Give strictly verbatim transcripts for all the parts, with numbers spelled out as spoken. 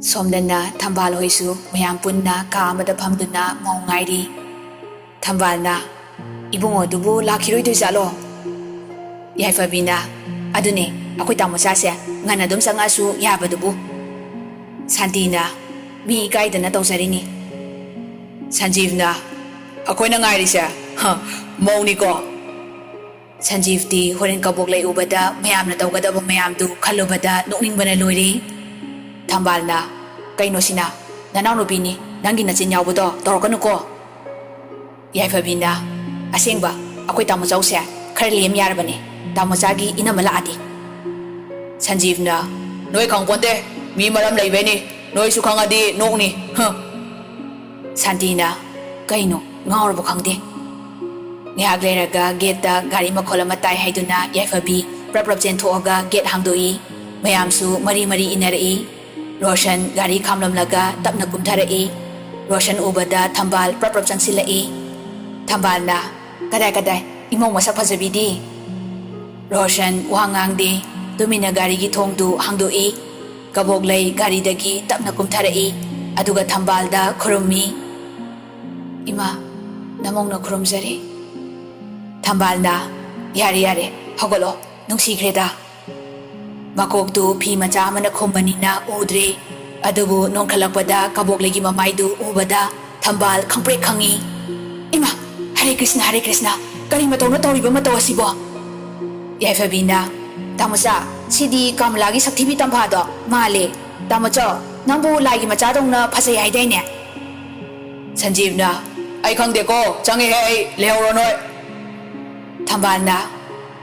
ꯁꯣꯝꯗꯅ ꯊꯝꯕꯥꯜ ꯍꯣꯏꯁꯨ ꯃꯌꯥꯝ ꯄꯨꯟꯅ ꯀꯥ ꯑꯃꯗ ꯐꯝꯗꯨꯅ ꯃꯧ ꯉꯥꯏꯔꯤ꯫ ꯊꯝꯕꯥꯜꯅ, "ꯏꯕꯨꯡꯉꯣꯗꯨꯕꯨ ꯂꯥꯛꯈꯤꯔꯣꯏꯗꯣꯏꯖꯥꯠꯂꯣ?" ꯌꯥꯏꯐꯕꯤꯅ, "ꯑꯗꯨꯅꯦ, ꯑꯩꯈꯣꯏ ꯇꯥꯃꯣꯆꯥꯁꯦ ꯉꯟꯅ ꯑꯗꯨꯝ ꯆꯪꯉꯛꯑꯁꯨ ꯌꯥꯕꯗꯨꯕꯨ꯫" ꯁꯥꯟꯇꯤꯅ, "ꯃꯤ ꯏꯀꯥꯏꯗꯅ ꯇꯧꯖꯔꯤꯅꯤ꯫" ꯁꯟꯖꯤꯕꯅ, "ꯑꯩꯈꯣꯏꯅ ꯉꯥꯏꯔꯤꯁꯦ, ꯍ, ꯃꯧꯅꯤꯀꯣ?" ꯁꯟꯖꯤꯕꯇꯤ ꯍꯣꯔꯦꯟ ꯀꯕꯣꯛ ꯂꯩ ꯎꯕꯗ ꯃꯌꯥꯝꯅ ꯇꯧꯒꯗꯕ ꯃꯌꯥꯝꯗꯨ ꯈꯜꯂꯨꯕꯗ ꯅꯣꯛꯅꯤꯡꯕꯅ ꯂꯣꯏꯔꯦ꯫ ꯊꯝꯕꯥꯜꯅ, "ꯀꯩꯅꯣ ꯁꯤꯅ? ꯅꯅꯥꯎꯅꯨꯄꯤꯅꯤ, ꯅꯪꯒꯤ ꯅꯆꯤꯟ ꯌꯥꯎꯕꯗꯣ ꯇꯧꯔꯛꯀꯅꯨꯀꯣ꯫" ꯌꯥꯏꯐꯕꯤꯅ, "ꯑꯁꯦꯡꯕ, ꯑꯩꯈꯣꯏ ꯇꯥꯃꯣ ꯆꯧꯁꯦ ꯈꯔ ꯂꯦꯝ ꯌꯥꯔꯕꯅꯦ, ꯇꯥꯃꯣꯆꯥꯒꯤ ꯏꯅꯝꯃ ꯂꯥꯛꯑꯗꯤ꯫" ꯁꯟꯖꯤꯕꯅ, "ꯅꯣꯏ ꯈꯪꯄꯣꯟꯇꯦ, ꯃꯤ ꯃꯔꯝ ꯂꯩꯕꯩꯅꯤ, ꯅꯣꯏꯁꯨ ꯈꯪꯉꯗꯤ ꯅꯣꯛꯅꯤ, ꯍ꯫" ꯁꯥꯟꯇꯤꯅ, "ꯀꯩꯅꯣ, ꯉꯥꯎꯔꯕ ꯈꯪꯗꯦ꯫" ꯉꯥꯏꯍꯥꯛ ꯂꯩꯔꯒ ꯒꯦꯠꯇ ꯒꯥꯔꯤ ꯃꯈꯣꯜ ꯑꯃ ꯇꯥꯏ ꯍꯥꯏꯗꯨꯅ ꯌꯥꯏꯐꯕꯤ ꯄ꯭ꯔꯞ ꯄ꯭ꯔꯞ ꯆꯦꯟꯊꯣꯛꯑꯒ ꯒꯦꯠ ꯍꯥꯡꯗꯣꯛꯏ꯫ ꯃꯌꯥꯝꯁꯨ ꯃꯔꯤ ꯃꯔꯤ ꯏꯟꯅꯔꯛꯏ꯫ ꯔꯣꯁꯟ ꯒꯥꯔꯤ ꯈꯥꯝꯂꯝꯂꯒ ꯇꯞꯅ ꯀꯨꯝꯊꯔꯛꯏ꯫ ꯔꯣꯁꯟ ꯎꯕꯗ ꯊꯝꯕꯥꯜ ꯄ꯭ꯔꯞ ꯄ꯭ꯔꯞ ꯆꯪꯁꯤꯜꯂꯛꯏ꯫ ꯊꯝꯕꯥꯜꯅ, "ꯀꯗꯥꯏ, ꯀꯗꯥꯏ? ꯏꯃꯧ ꯃꯁꯛ ꯐꯖꯕꯤꯗꯤ?" ꯔꯣꯁꯟ ꯋꯥ ꯉꯥꯡꯗꯦ꯫ ꯇꯨꯃꯤꯟꯅ ꯒꯥꯔꯤꯒꯤ ꯊꯣꯡꯗꯨ ꯍꯥꯡꯗꯣꯛꯏ꯫ ꯀꯕꯣꯛꯂꯩ ꯒꯥꯔꯤꯗꯒꯤ ꯇꯞꯅ ꯀꯨꯝꯊꯔꯛꯏ꯫ ꯑꯗꯨꯒ ꯊꯝꯕꯥꯜꯗ ꯈꯨꯔꯨꯝꯃꯤ꯫ "ꯏꯃꯥ, ꯅꯃꯧꯅ ꯈꯨꯔꯨꯝꯖꯔꯤ꯫" ꯊꯝꯕꯥꯜꯅ, "ꯌꯥꯔꯦ, ꯌꯥꯔꯦ, ꯍꯧꯒꯠꯂꯣ, ꯅꯨꯡꯁꯤꯈ꯭ꯔꯦꯗ꯫" ꯃꯀꯣꯛꯇꯨ ꯐꯤ ꯃꯆꯥ ꯑꯃꯅ ꯈꯨꯝꯕꯅꯤꯅ ꯎꯗ꯭ꯔꯦ꯫ ꯑꯗꯨꯕꯨ ꯅꯣꯡꯈꯠꯂꯛꯄꯗ ꯀꯕꯣꯛꯂꯩꯒꯤ ꯃꯃꯥꯏꯗꯨ ꯎꯕꯗ ꯊꯝꯕꯥꯜ ꯈꯪꯄ꯭ꯔꯦꯛ ꯈꯪꯉꯤ꯫ "ꯏꯃꯥ, ꯍꯔꯦ ꯀ꯭ꯔꯤꯁꯅ, ꯍꯔꯦ ꯀ꯭ꯔꯤꯁꯅ, ꯀꯔꯤ ꯃꯇꯧꯅ ꯇꯧꯔꯤꯕ ꯃꯇꯧ ꯑꯁꯤꯕꯣ?" ꯌꯥꯏꯐꯕꯤꯅ, "ꯇꯥꯃꯣꯆꯥ, ꯁꯤꯗꯤ ꯀꯃꯂꯥꯒꯤ ꯁꯛꯊꯤꯕꯤ ꯇꯝꯐꯥꯗꯣ ꯃꯥꯜꯂꯦ꯫ ꯇꯥꯃꯣꯆꯧ, ꯅꯪꯕꯨ ꯂꯥꯏꯒꯤ ꯃꯆꯥꯗꯧꯅ ꯐꯖꯩ ꯍꯥꯏꯗꯥꯏꯅꯦ?" ꯁꯟꯖꯤꯕꯅ, "ꯑꯩ ꯈꯪꯗꯦꯀꯣ, ꯆꯪꯉꯦꯍꯦ ꯑꯩ, ꯂꯩꯍꯧꯔꯣ ꯅꯣꯏ꯫" ꯊꯝꯕꯥꯜꯅ,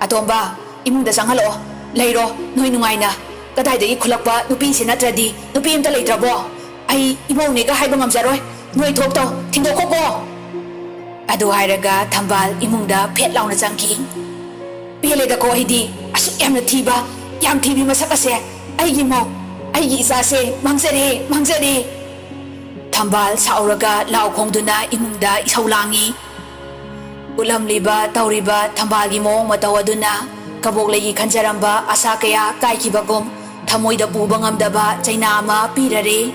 "ꯑꯇꯣꯝꯕ, ꯏꯃꯨꯡꯗ ꯆꯪꯍꯜꯂꯛꯑꯣ, ꯂꯩꯔꯣ ꯅꯣꯏ ꯅꯨꯡꯉꯥꯏꯅ꯫ ꯀꯗꯥꯏꯗꯒꯤ ꯈꯨꯜꯂꯛꯄ ꯅꯨꯄꯤꯁꯤ ꯅꯠꯇ꯭ꯔꯗꯤ ꯅꯨꯄꯤ ꯑꯝꯇ ꯂꯩꯇ꯭ꯔꯕꯣ? ꯑꯩ ꯏꯃꯧꯅꯦꯒ ꯍꯥꯏꯕ ꯉꯝꯖꯔꯣꯏ, ꯅꯣꯏ ꯊꯣꯛꯇꯧ, ꯊꯤꯟꯗꯣꯛꯈꯣꯀꯣ꯫" ꯑꯗꯨ ꯍꯥꯏꯔꯒ ꯊꯝꯕꯥꯜ ꯏꯃꯨꯡꯗ ꯐꯦꯠ ꯂꯥꯎꯅ ꯆꯪꯈꯤ꯫ "ꯄꯦꯜꯂꯦꯗꯀꯣ ꯑꯩꯗꯤ, ꯑꯁꯨꯛ ꯌꯥꯝꯅ ꯊꯤꯕ, ꯌꯥꯝ ꯊꯤꯕꯤ ꯃꯁꯛ ꯑꯁꯦ꯫ ꯑꯩꯒꯤ ꯃꯧ, ꯑꯩꯒꯤ ꯏꯆꯥꯁꯦ ꯃꯥꯡꯖꯔꯦ, ꯃꯥꯡꯖꯔꯦ꯫" ꯊꯝꯕꯥꯜ ꯁꯥꯎꯔꯒ ꯂꯥꯎ ꯈꯣꯡꯗꯨꯅ ꯏꯃꯨꯡꯗ ꯏꯁꯧ ꯂꯥꯡꯏ꯫ ꯎꯠꯂꯝꯂꯤꯕ ꯇꯧꯔꯤꯕ ꯊꯝꯕꯥꯜꯒꯤ ꯃꯑꯣꯡ ꯃꯇꯧ ꯑꯗꯨꯅ ꯀꯕꯣꯛꯂꯩꯒꯤ ꯈꯟꯖꯔꯝꯕ ꯑꯁꯥ ꯀꯌꯥ ꯀꯥꯏꯈꯤꯕꯒꯨꯝ ꯊꯃꯣꯏꯗ ꯄꯨꯕ ꯉꯝꯗꯕ ꯆꯩꯅꯥ ꯑꯃ ꯄꯤꯔꯔꯦ꯫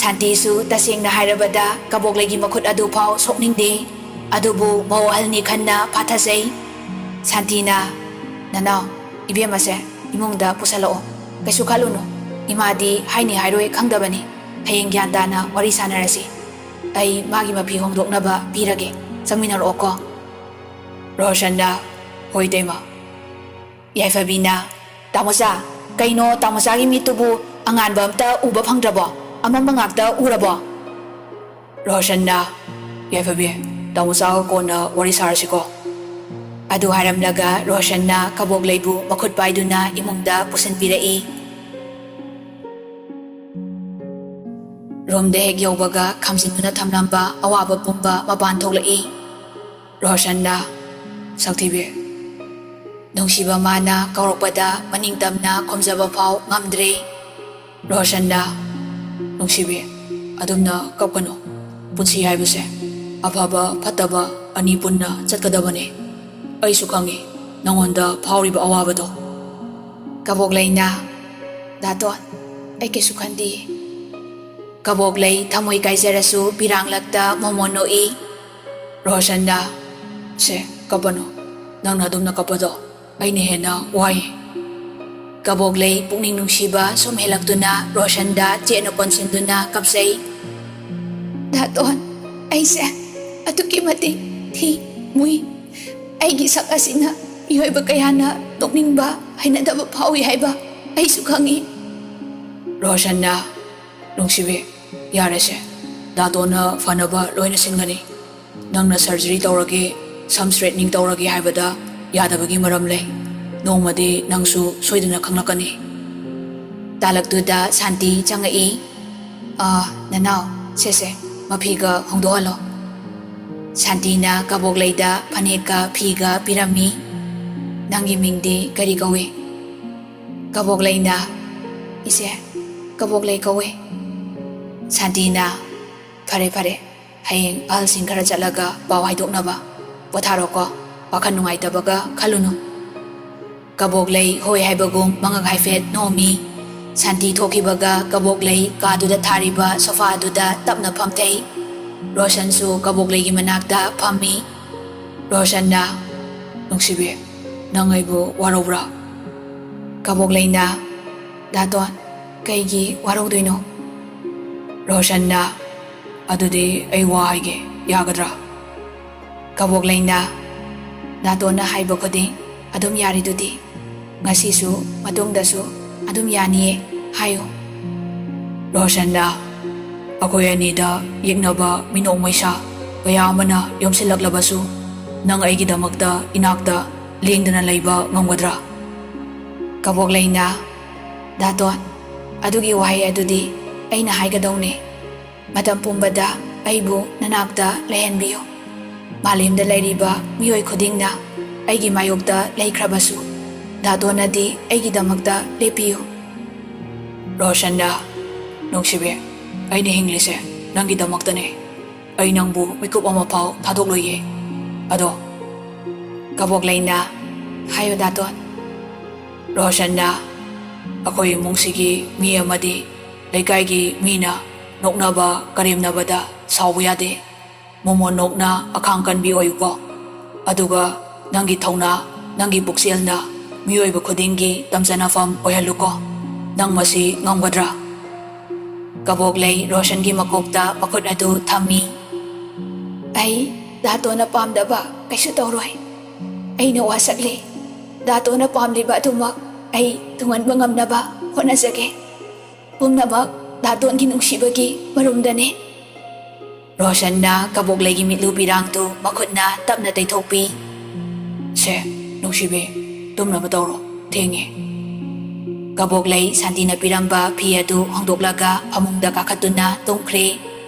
ꯁꯥꯟꯇꯤꯁꯨ ꯇꯁꯦꯡꯅ ꯍꯥꯏꯔꯕꯗ ꯀꯕꯣꯛꯂꯩꯒꯤ ꯃꯈꯨꯠ ꯑꯗꯨꯐꯥꯎ ꯁꯣꯛꯅꯤꯡꯗꯦ꯫ ꯑꯗꯨꯕꯨ ꯃꯧ ꯑꯍꯜꯅꯤ ꯈꯟꯅ ꯐꯥꯊꯖꯩ꯫ ꯁꯥꯟꯇꯤꯅ, "ꯅꯅꯥꯎ, ꯏꯕꯦꯝꯃꯁꯦ ꯏꯃꯨꯡꯗ ꯄꯨꯁꯜꯂꯛꯑꯣ꯫ ꯀꯩꯁꯨ ꯈꯜꯂꯨꯅꯨ꯫ ꯏꯃꯥꯗꯤ ꯍꯥꯏꯅꯤ ꯍꯥꯏꯔꯣꯏ ꯈꯪꯗꯕꯅꯤ꯫ ꯍꯌꯦꯡ ꯒ꯭ꯌꯥꯟ ꯇꯥꯅ ꯋꯥꯔꯤ ꯁꯥꯟꯅꯔꯁꯤ꯫ ꯑꯩ ꯃꯥꯒꯤ ꯃꯐꯤ ꯍꯣꯡꯗꯣꯛꯅꯕ ꯄꯤꯔꯒꯦ꯫ ꯆꯪꯃꯤꯟꯅꯔꯛꯑꯣꯀꯣ꯫" ꯔꯣꯁꯟꯅ, "ꯍꯣꯏ, ꯏꯇꯩꯃ꯫" ꯌꯥꯏꯐꯕꯤꯅ, "ꯇꯥꯃꯣꯆꯥ, ꯀꯩꯅꯣ ꯇꯥꯃꯣꯆꯥꯒꯤ ꯃꯤꯠꯇꯨꯕꯨ ꯑꯉꯥꯟꯕ ꯑꯝꯇ ꯎꯕ ꯐꯪꯗ꯭ꯔꯕꯣ? ꯑꯃꯝꯕ ꯉꯥꯛꯇ ꯎꯔꯕꯣ?" ꯔꯣꯁꯟꯅ, "ꯌꯥꯏꯐꯕꯤ, ꯇꯥꯃꯣꯆꯥꯒ ꯀꯣꯟꯅ ꯋꯥꯔꯤ ꯁꯥꯔꯁꯤꯀꯣ꯫" ꯑꯗꯨ ꯍꯥꯏꯔꯝꯂꯒ ꯔꯣꯁꯟꯅ ꯀꯕꯣꯛꯂꯩꯕꯨ ꯃꯈꯨꯠ ꯄꯥꯏꯗꯨꯅ ꯏꯃꯨꯡꯗ ꯄꯨꯁꯤꯟꯕꯤꯔꯛꯏ꯫ ꯔꯨꯝꯗ ꯍꯦꯛ ꯌꯧꯕꯒ ꯈꯥꯝꯖꯤꯟꯗꯨꯅ ꯊꯝꯂꯝꯕ ꯑꯋꯥꯕ ꯄꯨꯝꯕ ꯃꯄꯥꯟ ꯊꯣꯛꯂꯛꯏ꯫ ꯔꯣꯁꯟꯅ, "ꯁꯛꯊꯤꯕꯤ꯫" ꯅꯨꯡꯁꯤꯕ ꯃꯥꯅ ꯀꯧꯔꯛꯄꯗ ꯃꯅꯤꯡ ꯇꯝꯅ ꯈꯨꯝꯖꯕ ꯐꯥꯎ ꯉꯝꯗ꯭ꯔꯦ꯫ ꯔꯣꯁꯟꯅ, "ꯅꯨꯡꯁꯤꯕꯤ, ꯑꯗꯨꯝꯅ ꯀꯞꯀꯅꯨ꯫ ꯄꯨꯟꯁꯤ ꯍꯥꯏꯕꯁꯦ ꯑꯐꯕ ꯐꯠꯇꯕ ꯑꯅꯤ ꯄꯨꯟꯅ ꯆꯠꯀꯗꯕꯅꯤ꯫ ꯑꯩꯁꯨ ꯈꯪꯏ ꯅꯉꯣꯟꯗ ꯐꯥꯎꯔꯤꯕ ꯑꯋꯥꯕꯗꯣ꯫" ꯀꯕꯣꯛꯂꯩꯅ, "ꯗꯥꯇꯣꯟ, ꯑꯩ ꯀꯩꯁꯨ ꯈꯟꯗꯤꯌꯦ꯫" ꯀꯕꯣꯛꯂꯩ ꯊꯃꯣꯏ ꯀꯥꯏꯖꯔꯁꯨ ꯄꯤꯔꯥꯡꯂꯛꯇ ꯃꯣꯃꯣꯟ ꯅꯣꯛꯏ꯫ ꯔꯣꯁꯟꯅ, "ꯁꯦ, ꯀꯞꯄꯅꯨ꯫ ꯅꯪꯅ ꯑꯗꯨꯝꯅ ꯀꯞꯄꯗꯣ ꯑꯩꯅ ꯍꯦꯟꯅ ꯋꯥꯏ꯫" ꯀꯕꯣꯛꯂꯩ ꯄꯨꯛꯅꯤꯡ ꯅꯨꯡꯁꯤꯕ ꯁꯨꯝ ꯍꯦꯜꯂꯛꯇꯨꯅ ꯔꯣꯁꯟꯗ ꯆꯦꯠꯅ ꯀꯣꯟꯁꯤꯟꯗꯨꯅ ꯀꯞꯆꯩ꯫ "ꯗꯥꯇꯣꯟ, ꯑꯩꯁꯦ ꯑꯗꯨꯛꯀꯤ ꯃꯇꯤꯛ ꯊꯤ, ꯃꯨꯏ꯫ ꯑꯩꯒꯤ ꯁꯛ ꯑꯁꯤꯅ ꯃꯤꯑꯣꯏꯕ ꯀꯌꯥꯅ ꯅꯣꯛꯅꯤꯡꯕ, ꯍꯩꯅꯗꯕ ꯐꯥꯎꯏ ꯍꯥꯏꯕ ꯑꯩꯁꯨ ꯈꯪꯏ꯫" ꯔꯣꯁꯟꯅ, "ꯅꯨꯡꯁꯤꯕꯤ, ꯌꯥꯔꯦꯁꯦ꯫ ꯗꯥꯇꯣꯟꯅ ꯐꯅꯕ ꯂꯣꯏꯅ ꯁꯤꯟꯒꯅꯤ꯫ ꯅꯪꯅ ꯁꯔꯖꯔꯤ ꯇꯧꯔꯒꯦ, ꯁꯝ ꯁ꯭ꯇ꯭ꯔꯦꯠꯅꯤꯡ ꯇꯧꯔꯒꯦ ꯍꯥꯏꯕꯗ ꯌꯥꯗꯕꯒꯤ ꯃꯔꯝ ꯂꯩ꯫ ꯅꯣꯡꯃꯗꯤ ꯅꯪꯁꯨ ꯁꯣꯏꯗꯅ ꯈꯪꯂꯛꯀꯅꯤ꯫" ꯇꯥꯂꯛꯇꯨꯗ ꯁꯥꯟꯇꯤ ꯆꯪꯉꯛꯏ꯫ "ꯑꯥ, ꯅꯅꯥꯎ, ꯁꯦꯁꯦ, ꯃꯐꯤꯒ ꯍꯣꯡꯗꯣꯛꯍꯜꯂꯣ꯫" ꯁꯥꯟꯇꯤꯅ ꯀꯕꯣꯛꯂꯩꯗ ꯐꯅꯦꯛꯀ ꯐꯤꯒ ꯄꯤꯔꯝꯃꯤ꯫ "ꯅꯪꯒꯤ ꯃꯤꯡꯗꯤ ꯀꯔꯤ ꯀꯧꯏ?" ꯀꯕꯣꯛꯂꯩꯅ, "ꯏꯆꯦ, ꯀꯕꯣꯛꯂꯩ ꯀꯧꯏ꯫" ꯁꯥꯟꯇꯤꯅ, "ꯐꯔꯦ, ꯐꯔꯦ, ꯍꯌꯦꯡ ꯑꯍꯜꯁꯤꯡ ꯈꯔ ꯆꯠꯂꯒ ꯄꯥꯎ ꯍꯥꯏꯗꯣꯛꯅꯕ꯫ ꯄꯣꯊꯥꯔꯣꯀꯣ, ꯋꯥꯈꯜ ꯅꯨꯡꯉꯥꯏꯇꯕꯒ ꯈꯜꯂꯨꯅꯨ꯫" ꯀꯕꯣꯛꯂꯩ ꯍꯣꯏ ꯍꯥꯏꯕꯒꯨꯝ ꯃꯉꯛ ꯍꯥꯏꯐꯦꯠ ꯅꯣꯝꯃꯤ꯫ ꯁꯥꯟꯇꯤ ꯊꯣꯛꯈꯤꯕꯒ ꯀꯕꯣꯛꯂꯩ ꯀꯥꯗꯨꯗ ꯊꯥꯔꯤꯕ ꯁꯣꯐꯥꯗꯨꯗ ꯇꯞꯅ ꯐꯝꯊꯩ꯫ ꯔꯣꯁꯟꯁꯨ ꯀꯕꯣꯛꯂꯩꯒꯤ ꯃꯅꯥꯛꯇ ꯐꯝꯃꯤ꯫ ꯔꯣꯁꯟꯅ, "ꯅꯨꯡꯁꯤꯕꯤ, ꯅꯪ ꯑꯩꯕꯨ ꯋꯥꯔꯧꯕ꯭ꯔꯥ?" ꯀꯕꯣꯛꯂꯩꯅ, "ꯗꯥꯇꯣꯟ, ꯀꯩꯒꯤ ꯋꯥꯔꯧꯗꯣꯏꯅꯣ?" ꯔꯣꯁꯟꯅ, "ꯑꯗꯨꯗꯤ ꯑꯩ ꯋꯥ ꯍꯥꯏꯒꯦ, ꯌꯥꯒꯗ꯭ꯔꯥ?" ꯀꯕꯣꯛꯂꯩꯅ, "ꯗꯥꯇꯣꯟꯅ ꯍꯥꯏꯕ ꯈꯨꯗꯤꯡ ꯑꯗꯨꯝ ꯌꯥꯔꯤꯗꯨꯗꯤ꯫ ꯉꯁꯤꯁꯨ, ꯃꯇꯨꯡꯗꯁꯨ ꯑꯗꯨꯝ ꯌꯥꯅꯤꯌꯦ, ꯍꯥꯏꯌꯨ꯫" ꯔꯣꯁꯟꯅ, "ꯑꯩꯈꯣꯏ ꯑꯅꯤꯗ ꯌꯦꯛꯅꯕ ꯃꯤꯅꯣꯛ ꯃꯩꯁꯥ ꯀꯌꯥ ꯑꯃꯅ ꯌꯣꯝꯁꯤꯜꯂꯛꯂꯕꯁꯨ, ꯅꯪ ꯑꯩꯒꯤꯗꯃꯛꯇ ꯏꯅꯥꯛꯇ ꯂꯦꯡꯗꯅ ꯂꯩꯕ ꯉꯝꯒꯗ꯭ꯔꯥ?" ꯀꯕꯣꯛꯂꯩꯅ, "ꯗꯥꯇꯣꯟ, ꯑꯗꯨꯒꯤ ꯋꯥꯍꯩ ꯑꯗꯨꯗꯤ ꯑꯩꯅ ꯍꯥꯏꯒꯗꯧꯅꯦ꯫ ꯃꯇꯝ ꯄꯨꯝꯕꯗ ꯑꯩꯕꯨ ꯅꯅꯥꯛꯇ ꯂꯩꯍꯟꯕꯤꯌꯨ꯫ ꯃꯥꯂꯦꯝꯗ ꯂꯩꯔꯤꯕ ꯃꯤꯑꯣꯏ ꯈꯨꯗꯤꯡꯅ ꯑꯩꯒꯤ ꯃꯥꯌꯣꯛꯇ ꯂꯩꯈ꯭ꯔꯕꯁꯨ, ꯗꯥꯇꯣꯟꯅꯗꯤ ꯑꯩꯒꯤꯗꯃꯛꯇ ꯂꯦꯞꯄꯤꯌꯨ꯫" ꯔꯣꯁꯟꯅ, "ꯅꯨꯡꯁꯤꯕꯤ, ꯑꯩꯅ ꯍꯤꯡꯂꯤꯁꯦ ꯅꯪꯒꯤꯗꯃꯛꯇꯅꯦ꯫ ꯑꯩ ꯅꯪꯕꯨ ꯃꯤꯀꯨꯞ ꯑꯃ ꯐꯥꯎ ꯊꯥꯗꯣꯛꯂꯣꯏꯌꯦ꯫ ꯑꯗꯣ," ꯀꯕꯣꯛꯂꯩꯅ, "ꯍꯥꯏꯌꯨ ꯗꯥꯇꯣꯟ꯫" ꯔꯣꯁꯟꯅ, "ꯑꯩꯈꯣꯏ ꯏꯃꯨꯡꯁꯤꯒꯤ ꯃꯤ ꯑꯃꯗꯤ ꯂꯩꯀꯥꯏꯒꯤ ꯃꯤꯅ ꯅꯣꯛꯅꯕ ꯀꯔꯦꯝꯅꯕꯗ ꯁꯥꯎꯕ ꯌꯥꯗꯦ꯫ ꯃꯣꯃꯣꯟ ꯅꯣꯛꯅ ꯑꯈꯥꯡ ꯀꯟꯕꯤ ꯑꯣꯏꯌꯨꯀꯣ꯫ ꯑꯗꯨꯒ ꯅꯪꯒꯤ ꯊꯧꯅꯥ, ꯅꯪꯒꯤ ꯄꯨꯛꯆꯦꯜꯅ ꯃꯤꯑꯣꯏꯕ ꯈꯨꯗꯤꯡꯒꯤ ꯇꯝꯖꯅꯐꯝ ꯑꯣꯏꯍꯜꯂꯨꯀꯣ꯫ ꯅꯪ ꯃꯁꯤ ꯉꯝꯒꯗ꯭ꯔꯥ?" ꯀꯕꯣꯛꯂꯩ ꯔꯣꯁꯟꯒꯤ ꯃꯀꯣꯛꯇ ꯃꯈꯨꯠ ꯑꯗꯨ ꯊꯝꯃꯤ꯫ "ꯑꯩ ꯗꯥꯇꯣꯅ ꯄꯥꯝꯗꯕ ꯀꯩꯁꯨ ꯇꯧꯔꯣꯏ꯫ ꯑꯩꯅ ꯋꯥꯁꯛꯂꯤ꯫ ꯗꯥꯇꯣꯅ ꯄꯥꯝꯂꯤꯕ ꯑꯗꯨꯃꯛ ꯑꯩ ꯊꯨꯡꯍꯟꯕ ꯉꯝꯅꯕ ꯍꯣꯠꯅꯖꯒꯦ꯫ ꯄꯨꯝꯅꯃꯛ ꯗꯥꯇꯣꯟꯒꯤ ꯅꯨꯡꯁꯤꯕꯒꯤ ꯃꯔꯨꯝꯗꯅꯦ꯫" ꯔꯣꯁꯟꯅ ꯀꯕꯣꯛꯂꯩꯒꯤ ꯃꯤꯠꯂꯨ ꯄꯤꯔꯥꯡꯗꯨ ꯃꯈꯨꯠꯅ ꯇꯞꯅ ꯇꯩꯊꯣꯛꯄꯤ꯫ "ꯁꯦ, ꯅꯨꯡꯁꯤꯕꯤ, ꯇꯨꯝꯅꯕ ꯇꯧꯔꯣ, ꯊꯦꯡꯉꯦ꯫" ꯀꯕꯣꯛꯂꯩ ꯁꯥꯟꯇꯤꯅ ꯄꯤꯔꯝꯕ ꯐꯤ ꯑꯗꯨ ꯍꯣꯡꯗꯣꯛꯂꯒ ꯐꯃꯨꯡꯗ ꯀꯥꯈꯠꯇꯨꯅ ꯇꯨꯝꯈ꯭ꯔꯦ꯫